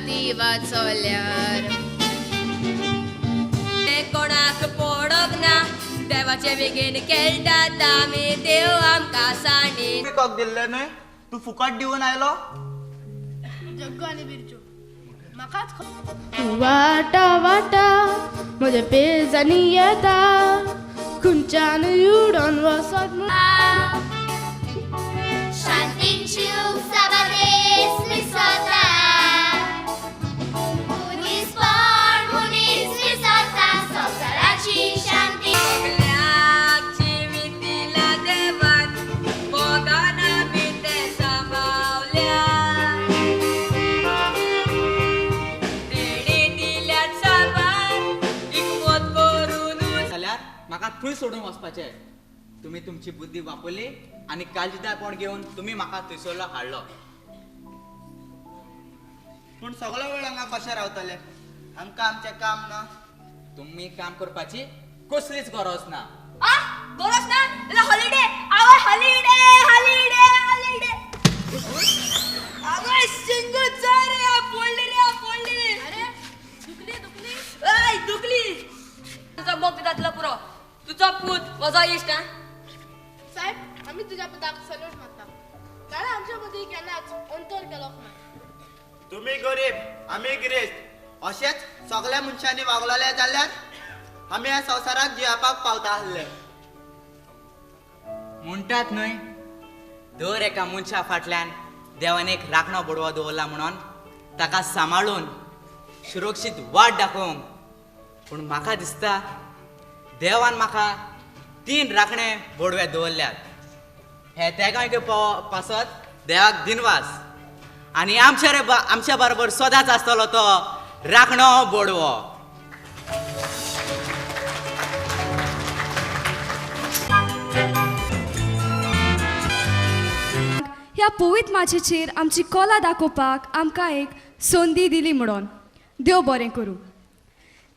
ती वाचोल्यार. कोणाक पडोंक ना देवाचे बेगीन खेळटात आमी, देव आमकां साणीन. पिकॉक दिल्ले न्हय, तूं फुकट दिवन आयलो. जग्गू आनी बिरजू म्हाकाच वाटा वाटा म्हज्या पेजांनी येता खंयच्यान उडोन वचत. शांतीन शिव साबादेस मिसोता, मनीसपण मनीस विसरता, संवसाराची शांती. सगल्याक जिवीत दिला देवान, मोगान आमी तें सांबावल्या. तेणी दिल्यात साबार इकमत करुनूच. जाल्यार म्हाका थंय सोडून वचपाचें. तुमी तुमची बुद्धी वापरली आनी काळजीदारपण घेवन तुमी म्हाका थंयसरलो हाडलो. पूण सगळो वेळ हांगा कशें रावतले? आमकां आमचें काम ना. तुमी काम करपाची कसलीच गरज ना. गरज ना जाल्यार हॉलिडे. आवय हॉलिडे हॉलिडे हॉलिडे. आवय शिंगू जाय रे, पडली रे पडली. अरे दुखली दुखली. ऐ दुखली. तुजो मोग जातलो पुरो. तुजो पूत म्हजो इश्ट. आं साहेब, आमी तुज्या पुताक सल्यूट मारता, कारण आमच्या मदीं केन्नाच अंतर केलो ना. तुमी गरीब आमी गिरेस्त अशेंच सगळ्या मनशांनी वागलेले जाल्यार आमी ह्या संवसाराक जियेवपाक पावता आसले. म्हणटात न्हय, दर एका मनशा फाटल्यान देवान एक राखणो बडवो दवरला म्हणून ताका सांबाळून सुरक्षीत वाट दाखोवंक. पूण म्हाका दिसता देवान म्हाका 3 राखणे बोडवे दवरल्यात. हे तेगांय पासत देवाक दिनवास. आनी आमच्या बरोबर सदांच आसतलो तो राखणो बोडवो. ह्या पवित्र माचयेचेर आमची कला दाखोवपाक आमकां एक संदी दिली म्हणून देव बरें करूं.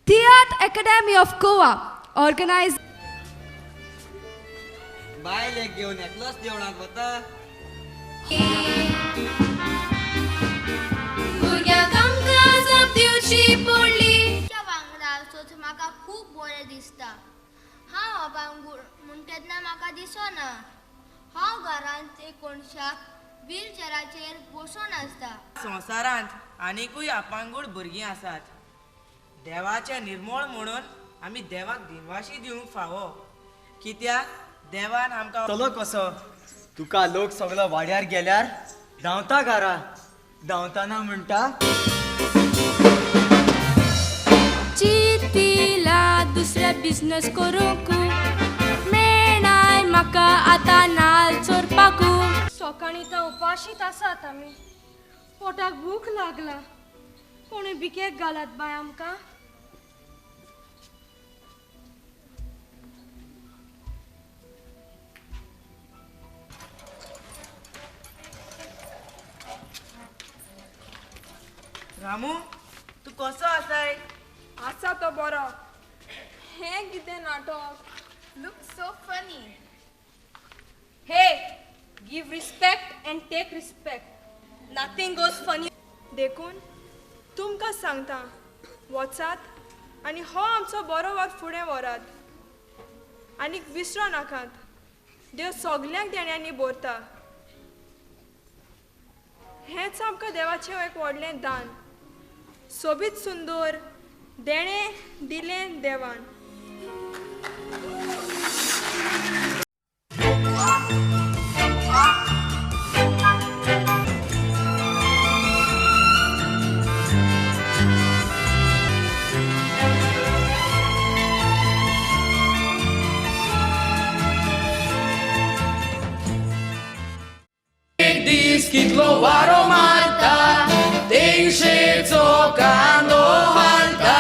तियात्र अकॅडमी ऑफ गोवा ऑर्गनायज. बायल एक घेवन एकलोच जेवणाक वता. भुरग्यांक आमकां जाप दिवची पडली. तुमच्या वांगडा सोच म्हाका खूब बरें दिसता. हांव अपांगूळ म्हूण तेन्ना म्हाका दिसना. हांव घरांत एकोणशाक व्हीलचॅराचेर बसून आसता. संवसारांत आनिकूय अपांगूळ भुरगीं आसात. देवाचें निर्मोळ म्हणून आमी देवाक दिनवाशी दिवंक फावो, कित्याक देवान आमकां. चलो कसो तुका लोक सगलो वाड्यार गेल्यार धांवता घरा, धांवतना म्हणटा चिंतिला दुसरे बिजनस करूंक मेणाय म्हाका आतां नाल चोरपाकू. सकाळीं तर उपाशीत आसात आमी, पोटाक भूक लागला. कोणी बिकेक घालात बाय आमकां. रामू तूं कसो आसाय? आसा तो बरो. हें कितें नाटक? Look so funny. Hey, give respect and take respect. Nothing goes funny. देखून तुमकां सांगता, वचात आनी हो आमचो बरो वावर फुडें व्हरात. आनीक विसरो नाकात, देव सगल्यांक देण्यांनी भरता. हेंच आमकां देवाचें एक व्हडलें दान. सोबीत सुंदर देणें दिलें देवान. एक दीस कितलो वारो मारता, तेंगशेचो कांदो हालता.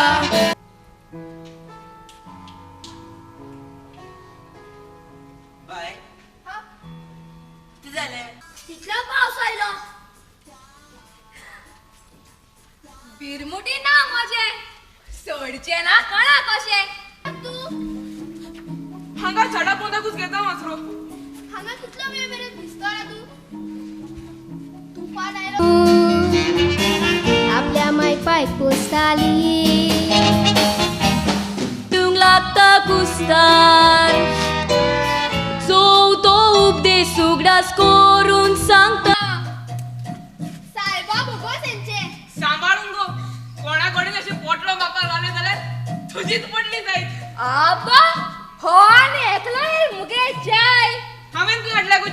बाय कितें जालें? तितलो पावस आयलो. बिरमुटी ना म्हजें, सोडचें ना कोणाक अशें. तूं हांगा झाडा पोंदाकूच घेता मासरो. हांगा कितलो वेळ मेरेन भिजतो रे तूं? तुफान आयलो. आपल्या जाली. तूं लागता कुस्तार चवथो उपदेश उगडास करून सांगता. सायबा भोगोस हेंचे. सांबाळून गो, कोणा कडेन अशें पोटलो म्हाका घालें जाल्यार तुजीच पडली जायत. आबा हो आनी एकलो मुगे जाय. हांवें खंय हाडल्या गो?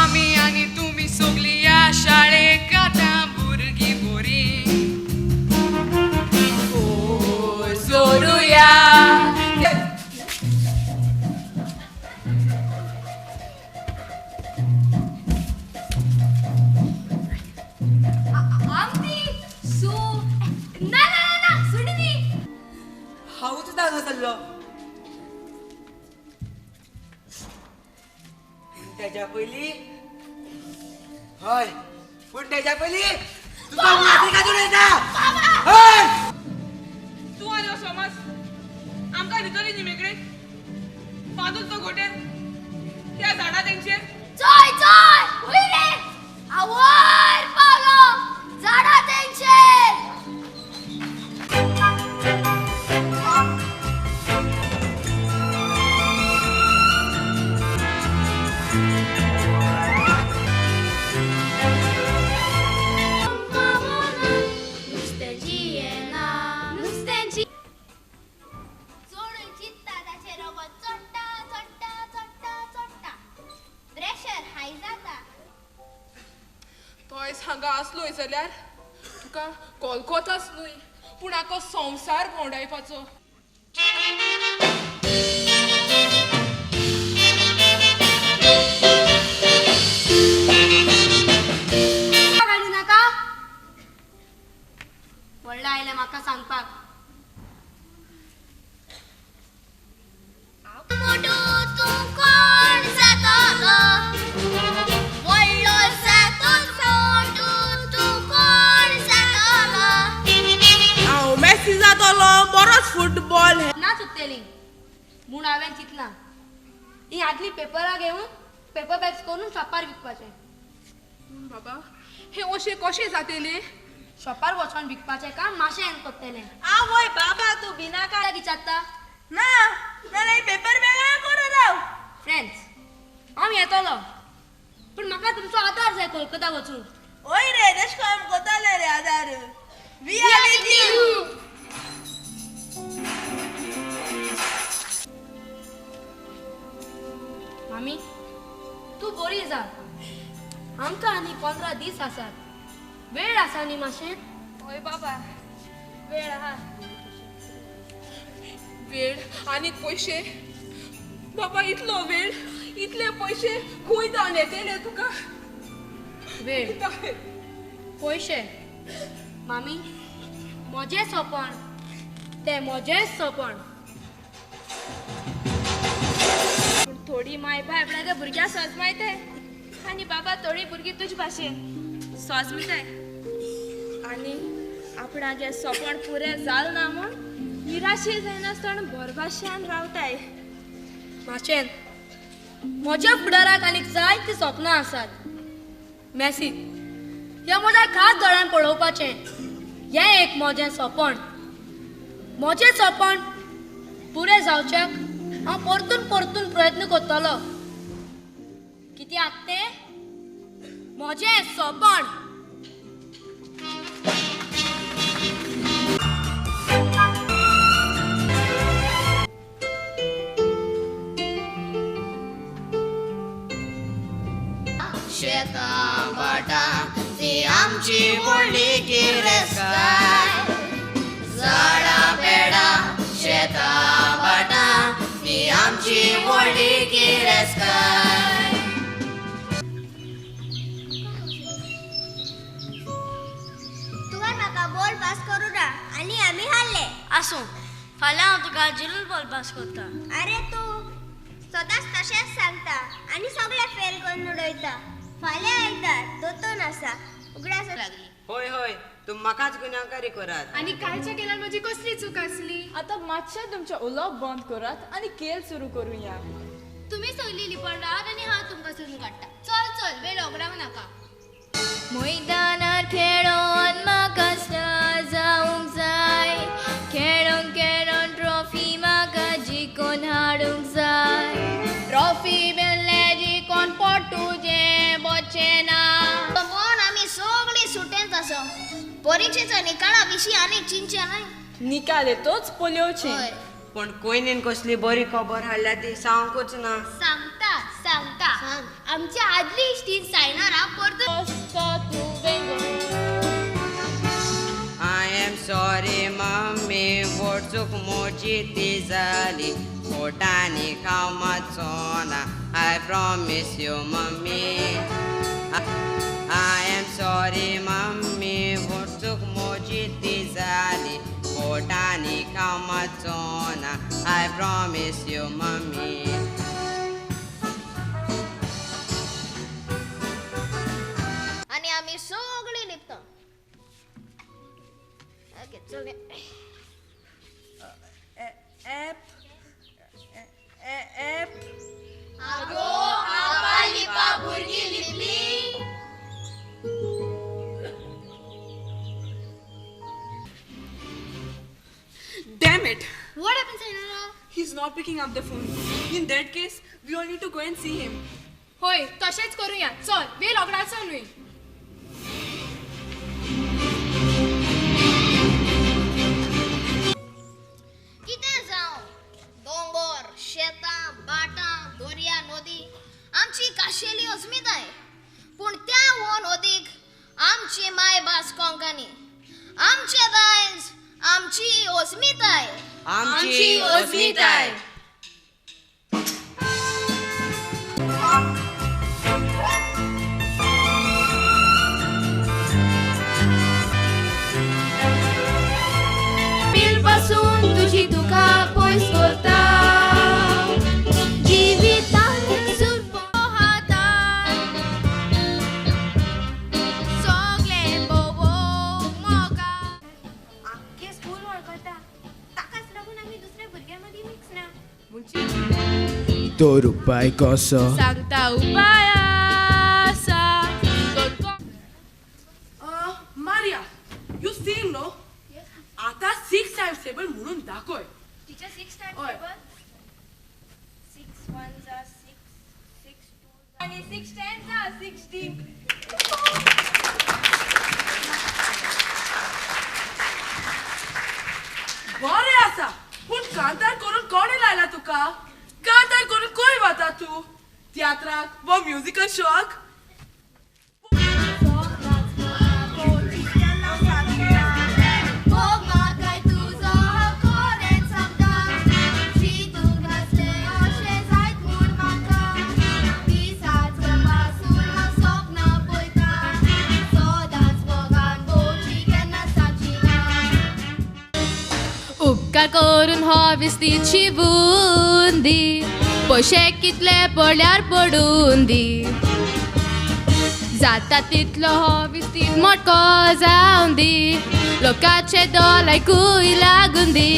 आमी आनी तुमी सगळीं ह्या शाळेक आतां भुरगीं बोरीं. ओ जोरुया. आमती सु ना ना ना ना सुडनी. हांवूच हांगा सरलो. तेज्या पयलीं हय, पूण तेज्या पयलीं तुका माती काडून येता. हय तूं आनी हो समाज आमकां दितली न्ही मेकळी. बांदून तो गोटेर त्या झाडा तेंचेर. चोय चोय हुय रे आवयर पावलो झाडा तेंचेर. नुस्तें जियेना नुस्तें जी. चडूय चिंत्ता ताचें रगत चडटा चडटा चडटा चडटा, प्रेशर हाय जाता. तो आयज हांगा आसलोय जाल्यार तुका कोलकोताच न्हय पूण आखो संवसार भोंवडायपाचो. घालू नाका. व्हडलें आयलें म्हाका सांगपाक. मोटू तूं कोण जातलो व्हडलो जातोच मोटू तूं कोण जातलो. हांव मॅसी जातलो बरोच फुटबॉल. ना चुकतली म्हूण हांवें चिंतलां ही आदली पेपरां घेवन पेपर बॅग्स करून शॉपार विकपाचें. पूण बाबा हें अशें कशें जातलें? शॉपार वचोन विकपाचें काम माशें करतलें. आवय बाबा तूं भिनाका. कित्याक विचारता? ना जाल्यार पेपर बॅगां करून राव. फ्रेंड्स हांव येतलो पूण म्हाका तुमचो आदार जाय कोलकाता वचूंक. ओय रे तशें करून कोताले रे आदार. We are with you. मामी तूं बरी जा. आमकां आनी 15 दीस आसात, वेळ आसा न्ही मातशें. हय बाबा वेळ आहा. वेळ आनी पयशे बाबा, इतलो वेळ इतले पयशे खंय जावन येतले तुका? वेळ पयशे मामी म्हजें सपन तें म्हजेंच सपन. पूण थोडी माय बाय आपणाच्या भुरग्याक सोजमायताय आनी बाबा थोडी भुरगीं तुजे भाशेन सोजमिताय आनी आपणागे सपन पुरें जाल ना म्हूण निराशे जायनासतना भरभाशेन रावताय. माशेन म्हज्या फुडाराक आनीक जायतीं सपनां आसात. मॅसी ह्या म्हज्या खास दोळ्यान पळोवपाचें हें एक म्हजें सपन. म्हजें सपन पुरें जावच्याक हांव परतून परतून प्रयत्न करतलो. कित्याक तें म्हजें सपन. शेतां भाटां ती आमची व्हडली गिरेस्तकाय. झाडां पेडां शेतां भाटां ती आमची व्हडली गिरेस्तकाय. तुवें म्हाका बॉल पास करूं ना आनी आमी हारले. आसूं, फाल्यां हांव तुका जरूर बॉल पास करता. आरे तूं सदांच तशेंच सांगता आनी सगळें फेल करून उडयता. फाल्यां आयतार दोतोर आसा उगडास लागली. होय होय तूं म्हाकाच गुन्यांवकारी करात. आनी कालच्या केल्यार म्हजी कसली चूक आसली? आतां मातशें तुमचें उलोवप बंद करात आनी खेळ सुरू करुया. तुमी सगळीं लिपण रावात आनी हांव तुमकां सोदून काडटा. चल चल वेळ वगडावं नाका. मैदानार खेळोन म्हाका स्टार जावंक जाय, खेळोन खेळोन ट्रॉफी म्हाका जिखोन हाडूंक जाय. ट्रॉफी मेळ्ळे जिखोन पोट तुजें बोचें ना. पण आमी सगळीं सुटेंत आसा. परिक्षेच्या निकाला विशीं आनी चिंतचें न्हय. निकाल येतोच पळोवचें. पूण कोयनीन कसली बरी खबर हाडल्या ती सांगूच ना. सांगता सांगता आमच्या आदली इश्टीन सायनारा परतून. I am sorry mummy, वोटचूक मोजी ती जाली, पोटांनी खाव मातसो ना. I promise you mummy. I am sorry mummy, वोटचूक मोजी ती जाली, पोटांनी खाव मातसो ना. I promise you mummy. आनी आमी सगळीं लिपता. ओके चल. एप एप आगो आपा लिपा भुरगीं लिपली. Damn it! What happened, Sainara? He's not picking up the phone. In that case, we all need to go and see him. होय, तशेंच करूया. चल, वेळ ओगडाचो न्हय. कितें जावं, दोंगोर, शेतां, भाटां, दर्या, नदी आमची खाशेली अस्मिताय. पूण त्या हो नदीक आमची मायभास कोंकणी, आमचें दायज, आमची अस्मिताय. आमची अस्मिताय. पासून तुजी दुखां पयस करता. जिवितांत सुरपो हातान सगळें भोंवोंक मोगा. आख्खें स्कूल वळखता, ताकाच लागून आमी दुसऱ्या भुरग्यां मदीं मिक्स ना. तर उपाय कसो सांगता उपाय आसा. Maria, you seen no? आता 6 टाइम्स टेबल म्हणून दाखय. टीचर 6 टाइम्स टेबल 6 1 जा 6, 6 2 आणि 6 10 जा 16. बरें आसा, पूण कांतार करून कोणें लायला तुका? कांतार करून खंय वता तूं? तियात्राक वा म्युजिकल शोआक? मोग म्हाका तुजो खरेंच सांगता, चिंतूंक आसलें अशें जायत म्हूण म्हाका. दिसाच पासून हांव सपनां पळयता, सदांच मोगान भोंवची केन्ना सांजची ना. उपकार करून हो विस्तीची बुंदी, पयशे कितले पडल्यार पडून दी. जाता तितलो हो विस्तीद मोटको जावन दी, लोकांचे दोलायकूय लागून दी.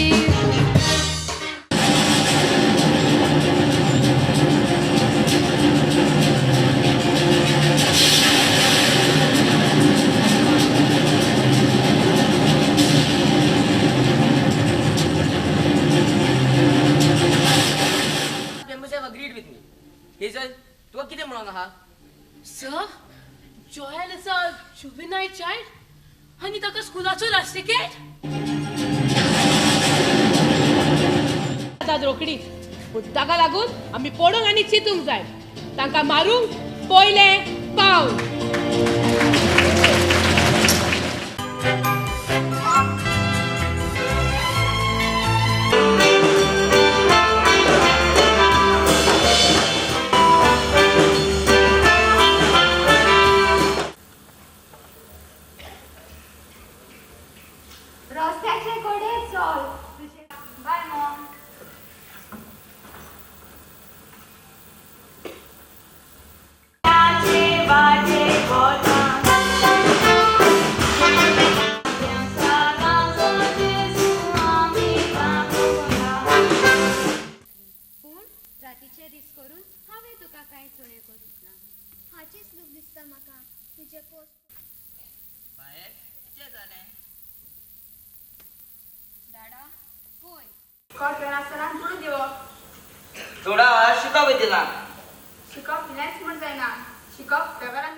Members have agreed with me. Hazel, तुका कितें म्हणूंक आहा? Sir, Joel is a juvenile child आनी ताका स्कुलाचो रास्टिकेट. आतां रोखडीच, पूण ताका लागून आमी पडूंक आनी चिंतूंक जाय. तांकां मारूंक पयलें पावल. रस्त्याचे कडेन चल. बाय मॉम. पूण रातीचे दीस करून हांवें तुका कांयच उणें करूंक ना. हाचीच लूक दिसता म्हाका. तुजे कोस. बाये कितें जालें? डाडा पळय. कोट नासतना दुडू दिवप. थोडा शिकप दिला. शिकप इल्लेंच म्हूण जायना, शिकप वेव्हारान.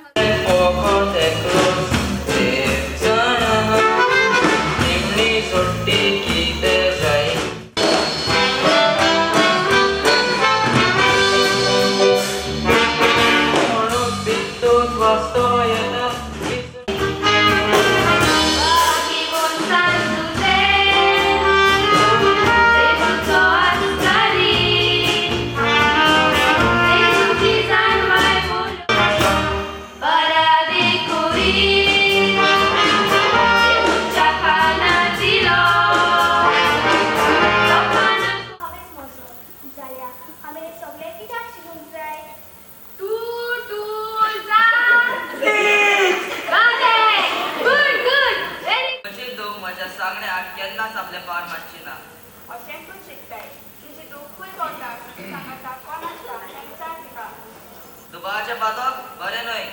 दुबावाचें पातक बरें न्हय.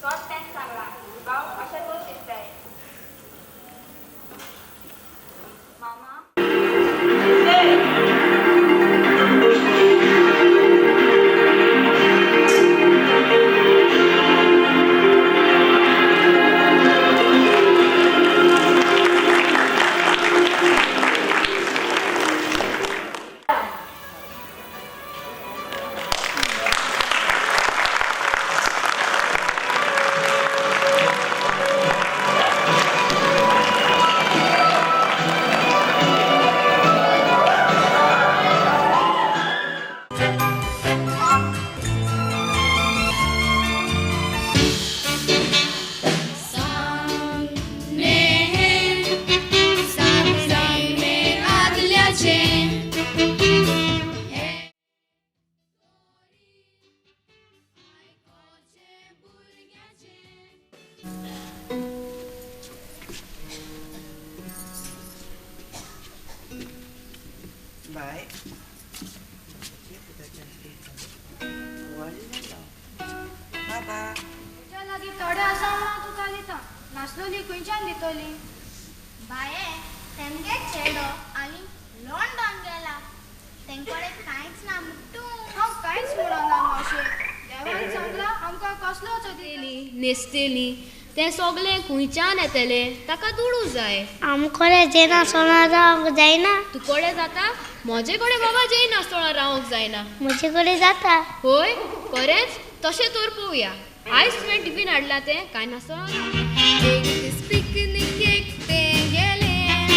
सोच तेंच सांगलां, दुबाव अशें तूं शिकताय. मामा. बाय बाबा तुज्या लागीं थोडे आसा म्हणून तुका दिता, नासलोली खंयच्यान दितली? बाये तेमगे चेडो आनी लॉंडॉन गेला, तेंकडे कांयच ना मुट्टू. हांव कांयच म्हणना मावशे, देवान सांगला आमकां कसलोच न्हेसतली तें सगळें खंयच्यान येतलें, ताका दुडू जाय. आमकडे जेनासतना रावंक जायना. तुकडे जाता? म्हजे कडेन बाबा जेनासतना रावंक जायना. म्हजे कडेन जाता. होय खरेंच? तशें तर पळोवया. आयज तुवें टिफीन हाडला तें कांय नासतना. एक दीस पिकनिकेक तें गेलें,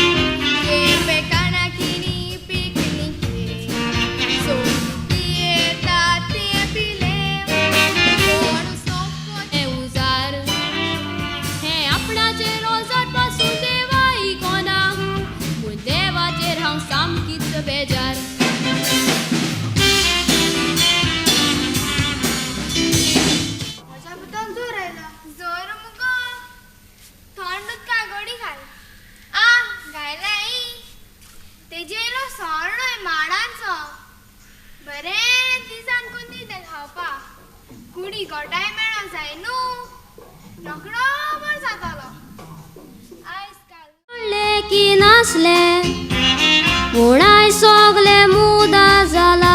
केपें काणाकिनी पिकनिकेक, सोडून पियेता तें पिलें, कोण सोपो हें उजार हें आपणाचेर रोजार पासून देवा आयकोना, पूण देवाचेर हांव सामकीच बेजार. म्हज्या पुताक जोर आयला. जोर मुगो, थंड उदका गोडी घाल. आ घायला तेजे येयलो सोरणोय माडांचो. बरें दिसान कोण दिता खावपाक, कुडी गोटाय मेळोंक जाय न्हू, रोकडो बरो जातालो. आयज काल म्हणलें की नासलें पूण आयज सगलें मुदा जाला.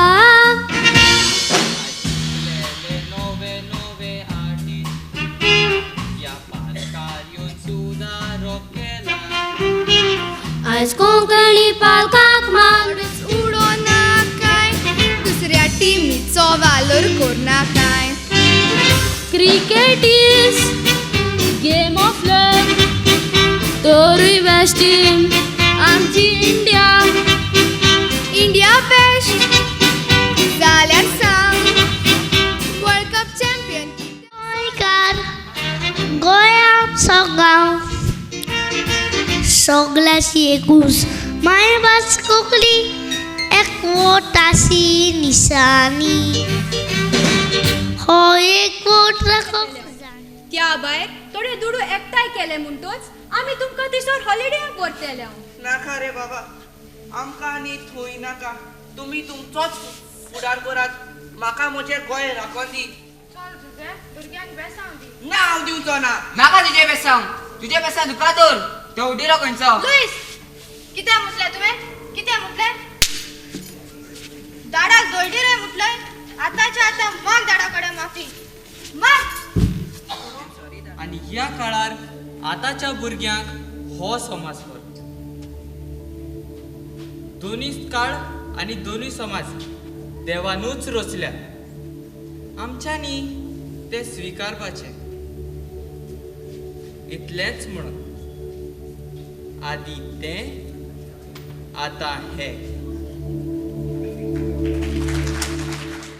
आयज कोंकणी पालकाक माणूस उडो ना काय, दुसऱ्या टिमीचो वालोर कोरना काय. Cricket is game of luck, तरूय बेस्ट टीम आमची इंडिया. इंडिया बेस्ट जाल्यार सांग, वर्ल्ड कप चॅम्पियन गोंयकार गोंय आमचो गांव, सगळ्याची एकूच मायभास कोंकणी, एकवटाची निशाणी, हो एकवट राखूंक जाय. त्या भायर थोडे दुडू एकठांय केले म्हणटूच आमी तुमकां थंयसर हॉलिडेक व्हरतले. नाका रे बाबा, आमकां आनी थंय नाका. तुमी तुमचोच फुडार करात, म्हाका म्हजें गोंय राखोन दी. चल जुजे, भुरग्यांक बेसांव दी. ना, हांव दिवचो ना. नाका तुजें बेसांव. तुजें बेसांव तुका दवर. तेवडिरो खंयचो. लुईस, कितें म्हटलें तुवें? कितें म्हटलें? दाडाक दोळडी रे म्हटलंय? आतांच्या आतां माग दाडा कडेन माफी, माग. आनी ह्या काळार आतांच्या भुरग्यांक हो समाज फरक. दोनूय काळ आनी दोनूय समाज देवानूच रचल्या, आमच्यांनी ते स्विकारपाचे. इतलेंच म्हणून आदी तें, आतां हें.